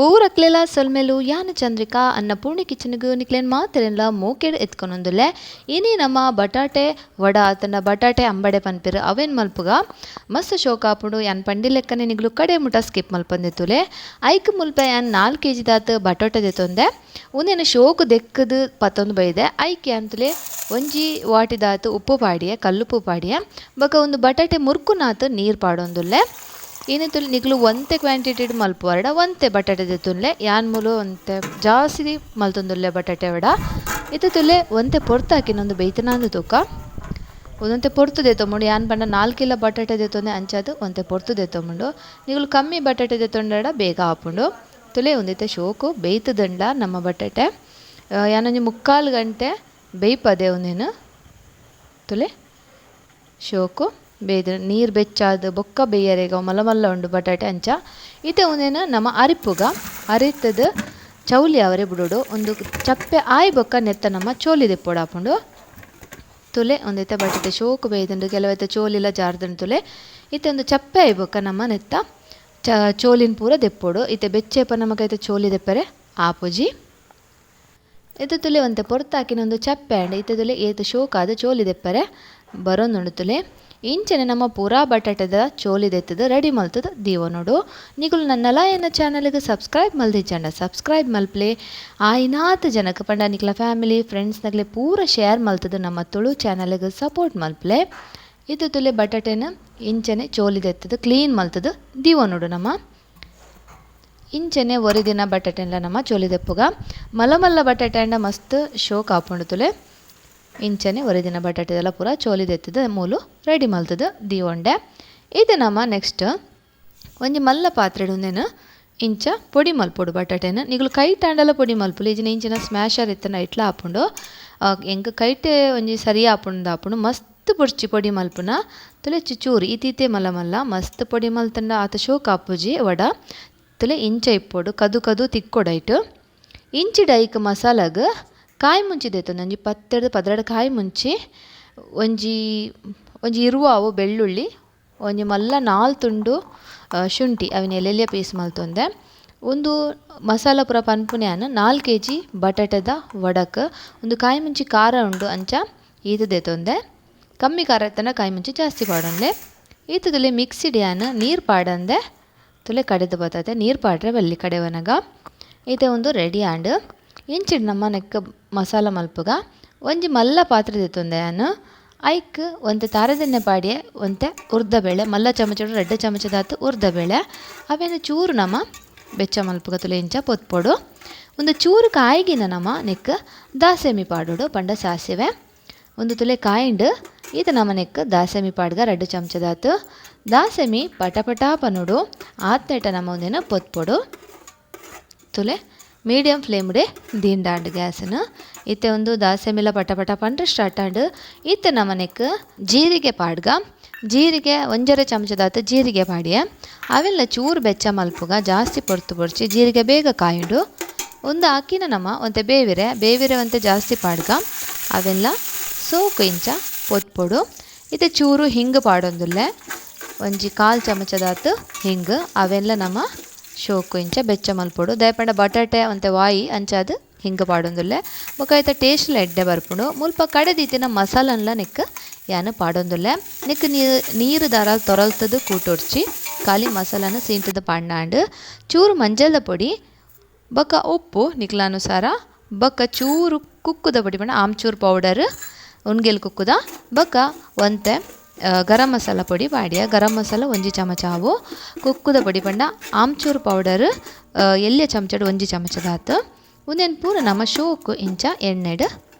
ಪೂರಕ್ಲೆಲ ಸೊಲ್ಮೆಲು ಯಾನ ಚಂದ್ರಿಕಾ ಅನ್ನಪೂರ್ಣಿ ಕಿಚನ್ಗ್ ನಿಕ್ಲೆನ್ ಮಾತೆರೆನ್ಲ ಮೋಕೆಡ್ ಎತ್ಕೊನೊಂದುಲ್ಲೆ. ಇನಿ ನಮ್ಮ ಬಟಾಟೆ ವಡ ಅತ್ತಂಡ ಬಟಾಟೆ ಅಂಬಡೆ ಪನ್ಪೆರ್ ಅವೆನ್ ಮಲ್ಪುಗ ಮಸ್ತ್ ಶೋಕ್ ಆಪುಂಡು. ಯಾನ್ ಪಂಡಿ ಲೆಕ್ಕನೆ ನಿಗ್ಲು ಕಡೆ ಮುಟ ಸ್ಕಿಪ್ ಮಲ್ಪಂದಿತ್ತುಲೆ. ಐಕ್ ಮುಲ್ಪ ಯಾನ್ 4 ಕೆಜಿ ದಾತ್ ಬಟಾಟೆ ದೆತೊಂದೆ. ಉಂದೆನ್ ಶೋಕ್ ದೆಕ್ಕದ್ ಪತ್ತೊಂದು ಬೈದೆ. ಐಕ್ ಅಂತಲೇ ಒಂಜಿ ವಾಟಿದಾತ್ ಉಪ್ಪು ಪಾಡಿಯೆ, ಕಲ್ಲುಪ್ಪು ಪಾಡಿಯೆ. ಬೊಕ ಉಂದು ಬಟಾಟೆ ಮುರ್ಕುನಾತ್ ನೀರು ಪಾಡೊಂದುಲ್ಲೆ. ಇನಿ ತುಲ್ ನಿಗ್ಲು ಒಂತೆ ಕ್ವಾಂಟಿಟಿಡ್ ಮಲ್ಪುವರ್ಡ ಒಂತೆ ಬಟಾಟೆ ದೆತ್ತುನ್ಲೆ. ಯಾನ್ ಮೂಲು ಒಂತೆ ಜಾಸ್ತಿ ಮಲ್ತೊಂದುಲ್ಲೆ ಬಟಾಟೆ ವಡ. ಇತ್ತೆ ತುಲೆ ಒಂತೆ ಪೊರ್ತಾಕಿನೊಂದು ಬೇಯ್ತನಾಂದು ತೂಕ. ಒಂದೊಂತೆ ಪೊರ್ತು ದೆತ್ತೊಂಬುಂಡು. ಯಾನ್ ಪಂಡ 4 ಕಿಲೋ ಬಟಾಟೆ ದೆತ್ತೊಂದೆ, ಅಂಚಾದ್ ಒಂತೆ ಪೊರ್ತು ದೆತ್ತೊಂಬುಂಡು. ನಿಗುಲು ಕಮ್ಮಿ ಬಟಾಟೆ ದೆತ್ತೊಂಡಡ ಬೇಗ ಆಪುಂಡು. ತುಲೆ ಒಂದಿತ್ತೆ ಶೋಕು ಬೇಯ್ತದಂಡ ನಮ್ಮ ಬಟಾಟೆ. ಯಾನೊಂಜಿ 3/4 ಗಂಟೆ ಬೇಯ್ಪದೆ ಒಂದೇನು. ತುಲೆ ಶೋಕು ಬೇಯ್ದು ನೀರು ಬೆಚ್ಚಾದ್ ಬೊಕ್ಕ ಬೇಯರೆಗ ಮಲ್ಲ ಮಲ್ಲ ಉಂಡು ಬಟಾಟೆ ಅಂಚ. ಇತ್ತೆ ಒಂದೇನು ನಮ್ಮ ಅರಿಪುಗ ಅರಿತದ ಚೌಲಿ ಅವರೆ ಬಿಡೋಡು. ಒಂದು ಚಪ್ಪೆ ಆಯ್ ಬೊಕ್ಕ ನೆತ್ತ ನಮ್ಮ ಚೋಲಿ ದೆಪ್ಪೊಡಾಪುಂಡು. ತುಲೆ ಒಂದೈತೆ ಬಟಾಟೆ ಶೋಕು ಬೇಯ್ದುಂಡು. ಕೆಲವೈತೆ ಚೋಲಿಲ ಜಾರ್ದುಂಡು ತುಲೆ. ಇತ್ತೆ ಒಂದು ಚಪ್ಪೆ ಆಯ್ ಬೊಕ್ಕ ನಮ್ಮ ನೆತ್ತ ಚೋಲಿನ ಪೂರ ದೆಪ್ಪೊಡು. ಇತ್ತೆ ಬೆಚ್ಚೆಪ ನಮಗೈತೆ ಚೋಲಿ ದೆಪ್ಪರೆ ಆಪುಜಿ. ಇತ್ತೆ ತುಲೆ ಒಂತೆ ಪೊರ್ತಾಕಿನ ಒಂದು ಚಪ್ಪೆ ಆಂಡ್. ಇತ್ತೆ ತುಲೆ ಏತ್ ಶೋಕಾದ ಚೋಲಿ ದೆಪ್ಪರೆ ಬರೊಂದುಂಡು ತುಲೆ. ಇಂಚನೆ ನಮ್ಮ ಪೂರಾ ಬಟಾಟೆದ ಚೋಲಿ ದೆತ್ತದ ರೆಡಿ ಮಲ್ತದ ದೀವೊನೊಡು. ನಿಗುಲು ನನ್ನಲ ಎನ್ನ ಚಾನಲ್ಗೆ ಸಬ್ಸ್ಕ್ರೈಬ್ ಮಲ್ದಿಜ್ಜಂಡ ಸಬ್ಸ್ಕ್ರೈಬ್ ಮಲ್ಪ್ಲೆ. ಆಯಿನಾತ್ ಜನಕ್ಕೆ ಪಂಡ ನಿಕ್ಲ ಫ್ಯಾಮಿಲಿ ಫ್ರೆಂಡ್ಸ್ ನಗ್ಲೆ ಪೂರ ಶೇರ್ ಮಲ್ತದ ನಮ್ಮ ತುಳು ಚಾನಲ್ಗೆ ಸಪೋರ್ಟ್ ಮಲ್ಪ್ಲೆ. ಇತ್ತೆ ತುಲೆ ಬಟಾಟೆನ ಇಂಚನೆ ಚೋಲಿ ದೆತ್ತದ ಕ್ಲೀನ್ ಮಲ್ತದ ದೀವೊನೊಡು ನಮ್ಮ. ಇಂಚನೆ ಒರಿದಿನ ಬಟಾಟೆನ್ಲ ನಮ್ಮ ಚೋಲಿ ದೆಪ್ಪುಗ. ಮಲ್ಲ ಮಲ್ಲ ಬಟಾಟೆ ಅಂಡ ಮಸ್ತ್ ಶೋಕ್ ಆಪುಂಡು ತುಲೆ. ಇಂಚನೆ ಒರಿದಿನ ಬಟಾಟೆದೆಲ್ಲ ಪೂರ ಚೋಲಿ ದೆತ್ತದ ಮೂಲು ರೆಡಿ ಮಲ್ತದ ದೀವೊಂಡೆ. ಇದು ನಮ್ಮ ನೆಕ್ಸ್ಟ್ ಒಂಜಿ ಮಲ್ಲ ಪಾತ್ರೆಡ್ ಉಂದೆನು ಇಂಚ ಪೊಡಿ ಮಲ್ಪೊಡು ಬಟಾಟೆನ. ನಿಗುಲು ಕೈಟ್ ಆಂಡಲ ಪೊಡಿ ಮಲ್ಪುಲು. ಇಜಿನ ಇಂಚಿನ ಸ್ಮ್ಯಾಶರ್ ಇತ್ತನ ಇಟ್ಲ ಆಪುಂಡು. ಎಂಕ್ ಕೈಟೆ ಒಂಜಿ ಸರಿ ಆಪುಂಡು ಆಪುಂಡು. ಮಸ್ತ್ ಪೊಡ್ಚಿ ಪೊಡಿ ಮಲ್ಪುನ ತುಲೆ ಚೂರು ಇತೀತೆ ಮಲ್ಲ ಮಲ್ಲ ಮಸ್ತ್ ಪೊಡಿ ಮಲ್ತಂಡ ಆತ ಶೋಕ್ ಆಪುಜಿ ವಡ. ತುಲೆ ಇಂಚ ಇಪ್ಪೊಡು ಕದು ಕದು ತಿಕ್ಕೊಡೈಟು. ಇಂಚಿಡ ಐಕ್ ಮಸಾಲಾಗ್ ಕಾಯಿ ಮುಂಚಿ ದೆತ್ತೊಂದು ಒಂಜಿ 10 12 ಕಾಯಿ ಮುಂಚಿ, ಒಂಜಿ ಒಂಜಿ ಇರುವಾವು ಬೆಳ್ಳುಳ್ಳಿ, ಒಂಜಿ ಮಲ್ಲ 4 ತುಂಡು ಶುಂಠಿ ಅವಿನ ಎಲ್ಲೆಲ್ಲಿಯ ಪೀಸ್ ಮಲ್ತೊಂದೆ. ಒಂದು ಮಸಾಲ ಪೂರ ಪನ್ಪುನ್ಯಾನ್ 4 ಕೆಜಿ ಬಟಾಟೆದ ವಡಕ್. ಒಂದು ಕಾಯಿ ಮುಂಚಿ ಖಾರ ಉಂಡು ಅಂಚ ಈತ ದೆತ್ತೊಂದೆ. ಕಮ್ಮಿ ಖಾರ ಇತ್ತಂಡ ಕಾಯಿ ಮುಂಚಿ ಜಾಸ್ತಿ ಪಾಡೊಂದೆ. ಈತದಲ್ಲಿ ಮಿಕ್ಸಿಡ್ ಯಾನ್ ನೀರು ಪಾಡಂದೆ ತುಲೆ ಕಡೆದು ಬರ್ತದೆ. ನೀರು ಪಾಡ್ರೆ ಬಲ್ಲಿ ಕಡೆವನಗ. ಈತೆ ಒಂದು ರೆಡಿ ಆಂಡ್. ಇಂಚಿಡ್ ನಮ್ಮ ನೆಕ್ ಮಸಾಲ ಮಲ್ಪುಗ. ಒಂಜಿ ಮಲ್ಲ ಪಾತ್ರೆ ದೆತ್ತೊಂದೆ ಯಾನ್. ಐಕ್ ಒಂತೆ ತಾರದೆಣ್ಣೆ ಪಾಡಿಯೆ, ಒಂತೆ ಉರ್ದ ಬೇಳೆ ಮಲ್ಲ ಚಮಚಡು 2 ಚಮಚದಾತು ಉರ್ದ ಬೇಳೆ ಅವೇನು ಚೂರು ನಮ್ಮ ಬೆಚ್ಚ ಮಲ್ಪುಗ ತುಲೆ ಇಂಚ ಪೊತ್ಪೊಡು. ಒಂದು ಚೂರು ಕಾಯಿಗಿನ ನಮ್ಮ ನೆಕ್ ದಾಸೆಮಿ ಪಾಡೋಡು ಪಂಡ ಸಾಸಿವೆ. ಒಂದು ತುಲೆ ಕಾಯಿಂಡು ಈತ ನಮ್ಮ ನೆಕ್ ದಾಸೆಮಿ ಪಾಡ್ಗ 2 ಚಮಚದಾತು ದಾಸೆಮಿ ಪಟಪಟ ಪನೋಡು. ಆತ್ನೇಟ ನಮ್ಮ ಒಂದೇನು ಪೊತ್ಪೊಡು. ತುಲೆ ಮೀಡಿಯಂ ಫ್ಲೇಮ್ಡೆ ದಿಂಡಾಂಡ್ ಗ್ಯಾಸನ್ನು. ಇತ್ತೆ ಒಂದು ದಾಸೆಮಿಲ ಪಟಪಟ ಪಂಡ್ರೆ ಸ್ಟಾರ್ಟ್ ಆಂಡ್. ಇತ್ತೆ ನಮ್ಮ ನೆಕ್ ಜೀರಿಗೆ ಪಾಡ್ಗ. ಜೀರಿಗೆ 1.5 ಚಮಚದಾತು ಜೀರಿಗೆ ಪಾಡಿಯ. ಅವೆಲ್ಲ ಚೂರು ಬೆಚ್ಚ ಮಲ್ಪುಗ, ಜಾಸ್ತಿ ಪೊರ್ತು ಪೊರ್ಚಿ ಜೀರಿಗೆ ಬೇಗ ಕಾಯುಂಡು. ಒಂದು ಹಾಕಿನ ನಮ್ಮ ಒಂತೆ ಬೇವಿರೆ, ಬೇವಿರೆ ಒಂತೆ ಜಾಸ್ತಿ ಪಾಡ್ಗ. ಅವೆಲ್ಲ ಸೋಕು ಇಂಚ ಪೊತ್ಪೊಡು. ಇತ್ತೆ ಚೂರು ಹಿಂಗೆ ಪಾಡೊಂದುಲ್ಲೆ ಒಂಜಿ 1/4 ಚಮಚದಾತು ಹಿಂಗೆ. ಅವೆಲ್ಲ ನಮ್ಮ ಶೋಕು ಇಂಚ ಬೆಚ್ಚ ಮಲ್ಪೊಡು. ದಯಪಂಡ ಬಟಾಟೆ ಒಂತೆ ವಾಯಿ ಅಂಚಾದ್ ಹಿಂಗೆ ಪಾಡೊಂದುಲ್ಲೆ. ಬೊಕ ಐತ ಟೇಸ್ಟ್ಲ ಎಡ್ಡೆ ಬರ್ಪುಂಡು. ಮುಲ್ಪ ಕಡೆದೀತಿನ ಮಸಾಲನ್ಲ ನೆಕ್ ಯಾನ್ ಪಾಡೊಂದುಲ್ಲೆ. ನೆಕ್ ನೀರು ದಾರಾಲ್ ತೊರಲ್ತದ ಕೂಟೊಡ್ಚಿ ಖಾಲಿ ಮಸಾಲನ ಸೀಂಟದ ಪಾಡ್ನಾಂಡ್. ಚೂರು ಮಂಜಲ್ದ ಪೊಡಿ, ಬೊಕ ಉಪ್ಪು ನಿಕ್ಲಾನುಸಾರ, ಬೊಕ ಚೂರು ಕುಕ್ಕುದ ಪೊಡಿ ಪಂಡ ಆಮ್ಚೂರು ಪೌಡರ್ ಉಣ್ಗೆಲ್ ಕುಕ್ಕುದ, ಬೊಕ ಒಂತೆ ಗರಂ ಮಸಾಲ ಪೊಡಿ ಪಾಡಿಯ. ಗರಂ ಮಸಾಲ 1 ಚಮಚ ಆವು. ಕುಕ್ಕುದ ಪೊಡಿ ಪಂಡ ಆಮ್ಚೂರು ಪೌಡರ್ ಎಲ್ಯ ಚಮಚಡು 1 ಚಮಚದಾತು. ಉಂದೆನ್ ಪೂರ ನಮ್ಮ ಶೋಕು ಇಂಚ ಎಣ್ಣೆಡ್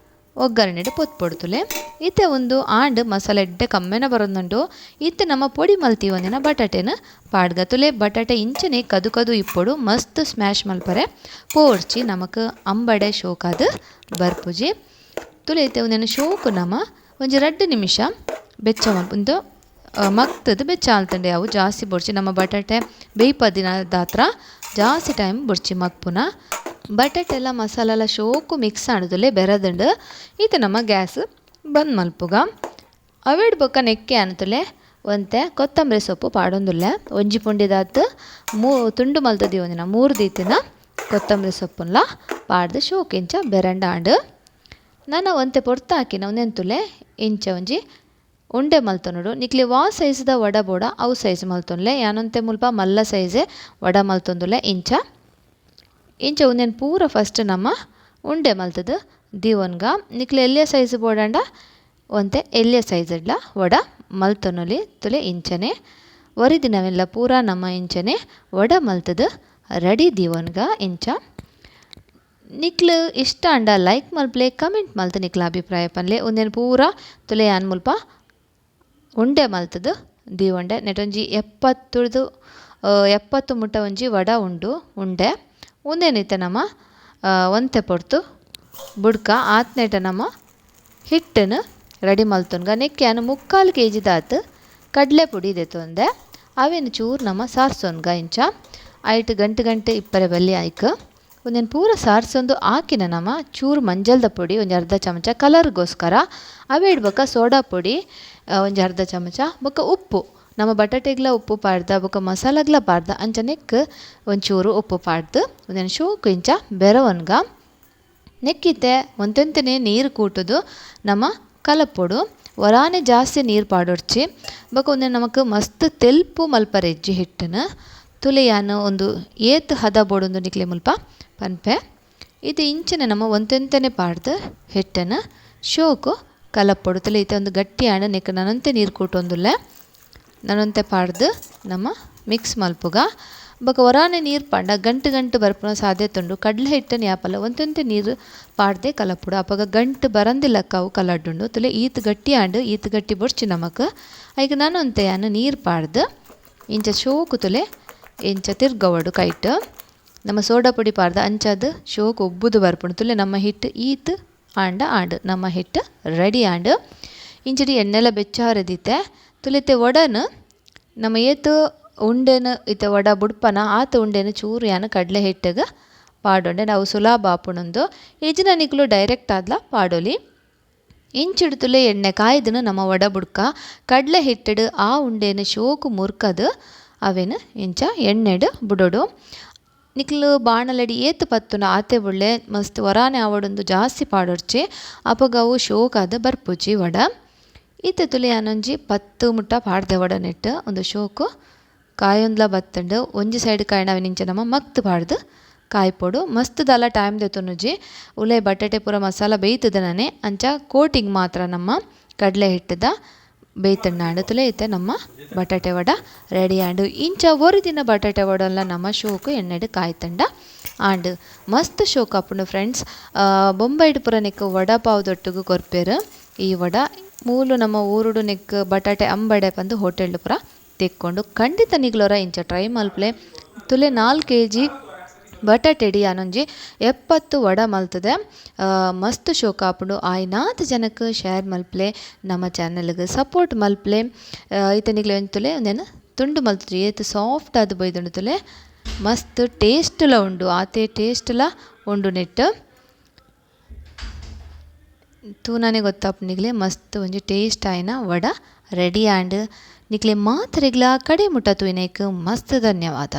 ಒಗ್ಗರಣೆಡ್ ಪೊತ್ಪೊಡ್ತುಲೆ. ಇತ್ತೆ ಒಂದು ಆಂಡ್ ಮಸಾಲೆ ಎಡ್ಡೆ ಕಮ್ಮೆನ ಬರೊಂದುಂಡು. ಇತ್ತೆ ನಮ್ಮ ಪೊಡಿ ಮಲ್ತಿ ಒಂದಿನ ಬಟಾಟೆನ ಪಾಡ್ಗ. ತುಲೆ ಬಟಾಟೆ ಇಂಚನೆ ಕದು ಕದು ಇಪ್ಪೊಡು. ಮಸ್ತ್ ಸ್ಮ್ಯಾಶ್ ಮಲ್ಪರೆ ಪೋರ್ಚಿ ನಮಕ್ ಅಂಬಡೆ ಶೋಕಾದ್ ಬರ್ಪುಜಿ. ತುಲೆ ಇತ್ತೆ ಒಂದಿನ ಶೋಕು ನಮ್ಮ ಒಂಜಿ 2 ನಿಮಿಷ ಬೆಚ್ಚ ಮಲ್ಪುಂದು ಮಗ್ತದ ಬೆಚ್ಚ ಆಲ್ತಂಡೆ. ಅವು ಜಾಸ್ತಿ ಬೊಡ್ಚಿ ನಮ್ಮ ಬಟಾಟೆ ಬೇಯ್ಪದಿನ ದಾತ್ರ ಜಾಸ್ತಿ ಟೈಮ್ ಬೊಡ್ಚಿ ಮಗ್ಪುನ. ಬಟಾಟೆ ಎಲ್ಲ ಮಸಾಲೆಲ್ಲ ಶೋಕು ಮಿಕ್ಸ್ ಆಡುದಲ್ಲೇ ಬೆರದುಂಡು. ಇತ್ತೆ ನಮ್ಮ ಗ್ಯಾಸ್ ಬಂದ್ ಮಲ್ಪುಗ. ಅವೆಡ್ ಬೊಕ್ಕ ನೆಕ್ಕೆ ಅಂತಲೇ ಒಂತೆ ಕೊತ್ತಂಬರಿ ಸೊಪ್ಪು ಪಾಡೊಂದುಲ್ಲೆ. ಒಂಜಿ ಪುಂಡಿದಾತ್ ತುಂಡು ಮಲ್ತ್ ದೀವೊಂದಿನ ಮೂರು ದೀತಿನ ಕೊತ್ತಂಬರಿ ಸೊಪ್ಪುನ್ಲ ಪಾಡ್ದ್ ಶೋಕ್ ಇಂಚ ಬೆರಂಡ ಆಂಡ್. ನನ ಒಂತೆ ಪೊರ್ತು ಹಾಕಿನ ಉಂದೆನ್ ತುಲೆ ಇಂಚ ಒಂಜಿ ಉಂಡೆ ಮಲ್ತೊನೊಡು. ನಿಕ್ಲೆ ವಾ ಸೈಜ್ದ ವಡ ಬೋಡ ಅವು ಸೈಜ್ ಮಲ್ತೊನ್ಲೆ. ಯಾನೊಂತೆ ಮುಲ್ಪ ಮಲ್ಲ ಸೈಜೆ ವಡ ಮಲ್ತೊಂದುಲ್ಲೆ. ಇಂಚ ಇಂಚ ಉಂದೆನ್ ಪೂರ ಫಸ್ಟ್ ನಮ್ಮ ಉಂಡೆ ಮಲ್ತದು ದೀವೊನ್ಗ. ನಿಕ್ಲೆ ಎಲ್ಯ ಸೈಜ್ ಬೋಡಂಡ ಒಂತೆ ಎಲ್ಯ ಸೈಜ್ಡ್ಲ ವಡ ಮಲ್ತೊನೊಲಿ. ತುಲೆ ಇಂಚನೆ ಒರಿದಿನವೆಲ್ಲ ಪೂರ ನಮ್ಮ ಇಂಚನೆ ವಡ ಮಲ್ತದು ರೆಡಿ ದೀವೊನ್ಗ. ಇಂಚ ನಿಕ್ಲು ಇಷ್ಟ ಅಂಡ ಲೈಕ್ ಮಲ್ಪ್ಲೆ, ಕಮೆಂಟ್ ಮಲ್ತು ನಿಕ್ಲ ಅಭಿಪ್ರಾಯ ಪನ್ಲೆ. ಉಂದೆನ್ ಪೂರ ತುಲೆ ಯಾನ್ ಮುಲ್ಪ ಉಂಡೆ ಮಲ್ತದು ದೀವೊಂಡೆ. ನೆಟೊಂಜಿ 70 ಮುಟ್ಟ ಒಂಜಿ ವಡ ಉಂಡು ಉಂಡೆ. ಉಂದೆನಿತ್ತೆ ನಮ ಒಂತೆ ಪೊರ್ತು ಬುಡ್ಕ ಆತ್ನೇಟ ನಮ ಹಿಟ್ಟನ್ನು ರೆಡಿ ಮಲ್ತೊನ್ಗ. ನೆಕ್ಕೆ ಯಾನ್ 3/4 ಕೆಜಿ ದಾತ್ ಕಡಲೆ ಪುಡಿ ದೆತ್ತೊಂದೆ. ಅವೆನ್ ಚೂರು ನಮ ಸಾರ್ಸೊನ್ಗ. ಇಂಚ ಐಟ್ ಗಂಟೆ ಗಂಟೆ ಇಪ್ಪರೆ ಬಲ್ಲಿ ಐಕ್. ಉಂದೆನ್ ಪೂರ ಸಾರ್ಸೊಂದು ಆಕಿನ ನಮ ಚೂರು ಮಂಜಲ್ದ ಪೊಡಿ ಒಂಜಿ ಅರ್ಧ ಚಮಚ ಕಲರ್ಗೋಸ್ಕರ, ಅವೇಡ್ ಬೊಕ್ಕ ಸೋಡಾ ಪೊಡಿ ಒಂಜಿ ಅರ್ಧ ಚಮಚ, ಬೊಕ್ಕ ಉಪ್ಪು. ನಮ್ಮ ಬಟಾಟೆಗ್ಲ ಉಪ್ಪು ಪಾಡ್ದ ಬೊಕ್ಕ ಮಸಾಲಗ್ಲ ಪಾಡ್ದ ಅಂಚ ನೆಕ್ ಒಂಚೂರು ಉಪ್ಪು ಪಾಡ್ದು ಉಂದೆನ್ ಶೋಕು ಇಂಚ ಬೆರವನ್ಗ. ನೆಕ್ಕಿತ್ತೆ ಒಂತೆಂತನೆ ನೀರು ಕೂಟುದು ನಮ್ಮ ಕಲಪೊಡು. ಒರಾನೆ ಜಾಸ್ತಿ ನೀರು ಪಾಡೊಡ್ಚಿ. ಬೊಕ್ಕ ಉಂದೆನ್ ನಮಕ್ ಮಸ್ತ್ ತೆಲ್ಪು ಮಲ್ಪರೆಜ್ಜಿ ಹಿಟ್ಟನ್ನು. ತುಲೆಯಾನ ಒಂದು ಏತ್ ಹದ ಬೋಡೊಂದು ನಿಕ್ಲೆ ಮುಲ್ಪ ಪನ್ಪೆ. ಇದು ಇಂಚನೆ ನಮ್ಮ ಒಂತೆಂತನೆ ಪಾಡ್ದು ಹಿಟ್ಟನ್ನು ಶೋಕು ಕಲಪೊಡು. ತುಲೆ ಇತ್ತೆ ಒಂದು ಗಟ್ಟಿ ಆಂಡ ನೆಕ್ ನನೊಂತೆ ನೀರು ಕೂಟೊಂದುಲ್ಲೆ. ನನೊಂತೆ ಪಾಡ್ದು ನಮ್ಮ ಮಿಕ್ಸ್ ಮಲ್ಪುಗ. ಬೊಕ್ಕ ಒರಾನೆ ನೀರು ಪಾಂಡ ಗಂಟು ಗಂಟು ಬರ್ಪುನ ಸಾಧ್ಯತೆ ಉಂಡು. ಕಡಲೆ ಹಿಟ್ಟನ್ನು ಯಾಪಲ ಒಂತೆಂತೆ ನೀರು ಪಾಡ್ದೆ ಕಲಪೊಡು. ಅಪಗ ಗಂಟು ಬರಂದಿಲ್ಲಕ್ಕ ಅವು ಕಲಡ್ಡುಂಡು. ತುಲೆ ಈತ್ ಗಟ್ಟಿ ಆಂಡ್, ಈತ್ ಗಟ್ಟಿ ಬೊಡ್ಚಿ ನಮಕ್. ಐಕ್ ನನೊಂತೆ ಯಾನ್ ನೀರು ಪಾಡ್ದು ಇಂಚ ಶೋಕು ತುಲೆ ಇಂಚ ತಿರ್ಗವಡು ಕೈಟ್. ನಮ್ಮ ಸೋಡಾ ಪೊಡಿ ಪಾಡ್ದ ಅಂಚಾದ್ ಶೋಕು ಉಬ್ಬುದು ಬರ್ಪುಂಡು. ತುಲೆ ನಮ್ಮ ಹಿಟ್ಟು ಈತ್ ಆಂಡ ಆಂಡ್, ನಮ್ಮ ಹಿಟ್ಟು ರೆಡಿ ಆಂಡ್. ಇಂಚಡಿ ಎಣ್ಣೆಲ ಬೆಚ್ಚಾರದಿತ್ತೆ. ತುಲಿತೆ ವಡನ್ ನಮ್ಮ ಏತ್ ಉಂಡೆನ್ ಇತ್ತೆ ವಡ ಬುಡ್ಪನ ಆತ ಉಂಡೆನ್ ಚೂರು ಯಾನ್ ಕಡಲೆ ಹಿಟ್ಟಿಗೆ ಪಾಡೊಂಡೆ. ನಾವು ಸುಲಭ ಆಪುಂಡೊಂದು. ಇಜ್ಜಿನ ನಿಕುಲು ಡೈರೆಕ್ಟ್ ಆದ್ಲ ಪಾಡೊಲಿ. ಇಂಚಿಡು ತುಲೆ ಎಣ್ಣೆ ಕಾಯ್ದನು ನಮ್ಮ ವಡ ಬುಡ್ಕ ಕಡಲೆ ಹಿಟ್ಟಡು ಆ ಉಂಡೆನ್ ಶೋಕು ಮುರ್ಕದು ಅವೆನ್ ಇಂಚ ಎಣ್ಣೆಡು ಬುಡೊಡು. ನಿಕ್ಲು ಬಾಣಲೆಡಿ ಏತ್ ಪತ್ತುನ ಆತೆ ಬುಳ್ಳೆ ಮಸ್ತ್ ಒರಾನೆ ಆವೊಡೊಂದು ಜಾಸ್ತಿ ಪಾಡೊಡ್ಚಿ. ಅಪಗ ಅವು ಶೋಕಾದ್ ಬರ್ಪುಜಿ ವಡ. ಇತ್ತೆ ತುಲೆ ಯಾನೊಂಜಿ 10 ಮುಟ್ಟ ಪಾಡ್ದೆ ವಡ ನೆಟ್ಟು ಒಂದು ಶೋಕು ಕಾಯೊಂದ್ಲ ಬತ್ತುಂಡು. ಒಂಜಿ ಸೈಡ್ ಕಾಯಣ ಅವೆನ್ ಇಂಚ ನಮ್ಮ ಮಗ್ತ್ ಪಾಡ್ದು ಕಾಯ್ಪೊಡು. ಮಸ್ತ್ ದಾಲ ಟೈಮ್ ದೆತ್ತೊನುಜಿ. ಉಲೆ ಬಟಾಟೆ ಪೂರ ಮಸಾಲ ಬೇಯ್ತದನೇ ಅಂಚ ಕೋಟಿಂಗ್ ಮಾತ್ರ ನಮ್ಮ ಕಡಲೆ ಹಿಟ್ಟದ ಬೇಯ್ತಣ್ಣಾಂಡು. ತುಲೆ ಇತ್ತೆ ನಮ್ಮ ಬಟಾಟೆ ವಡ ರೆಡಿ ಆಂಡು. ಇಂಚ ಒರಿದಿನ ಬಟಾಟೆ ವಡಲ್ಲ ನಮ್ಮ ಶೋಕು ಎಣ್ಣೆಡ್ ಕಾಯ್ತಂಡ ಆಂಡ್. ಮಸ್ತ್ ಶೋಕು ಆಪುಂಡು ಫ್ರೆಂಡ್ಸ್. ಬೊಂಬೈಡ್ ಪೂರ ನೆಕ್ ವಡ ಪಾವ್ ದೊಟ್ಟುಗು ಕೊರ್ಪೆರ್ ಈ ವಡ. ಮೂಲು ನಮ್ಮ ಊರುಡು ನೆಕ್ ಬಟಾಟೆ ಅಂಬಡೆ ಪಂದು ಹೋಟೆಲ್ ಪೂರ ತೆಕ್ಕೊಂಡು ಖಂಡಿತ ನಿಗ್ಲೊರ ಇಂಚ ಟ್ರೈ ಮಲ್ಪ್ಲೆ. ತುಲೆ 4 ಕೆಜಿ ಬಟಾಟೆಡಿ ಯಾನೊಂಜಿ 70 ವಡ ಮಲ್ತದೆ. ಮಸ್ತ್ ಶೋಕ್ ಆಪುಂಡು. ಆಯ್ನಾತ್ ಜನಕ್ ಶೇರ್ ಮಲ್ಪ್ಲೆ, ನಮ್ಮ ಚಾನಲ್ಗೆ ಸಪೋರ್ಟ್ ಮಲ್ಪ್ಲೆ. ಇತ್ತೆ ನಿಗ್ಲೆ ಒಂಜಿ ತುಲೆ ಒಂದೇನು ತುಂಡು ಮಲ್ತದೆ. ಏತ್ ಸಾಫ್ಟ್ ಆದ್ ಬೈದುಂಡು ತುಲೆ. ಮಸ್ತ್ ಟೇಸ್ಟ್ಲ ಉಂಡು, ಆತೆ ಟೇಸ್ಟ್ಲ ಉಂಡು ನೆಟ್. ತೂನನೆ ಗೊತ್ತಾಪುಂಡು ನಿಗ್ಲೆ ಮಸ್ತ್ ಒಂಜಿ ಟೇಸ್ಟ್ ಆಯಿನ ವಡ ರೆಡಿ ಆಂಡ್. ನಿಕ್ಲೆ ಮಾತರೆಗ್ಲ ಕಡೆ ಮುಟ್ಟ ತೂಯಿನೈಕ್ ಮಸ್ತ್ ಧನ್ಯವಾದ.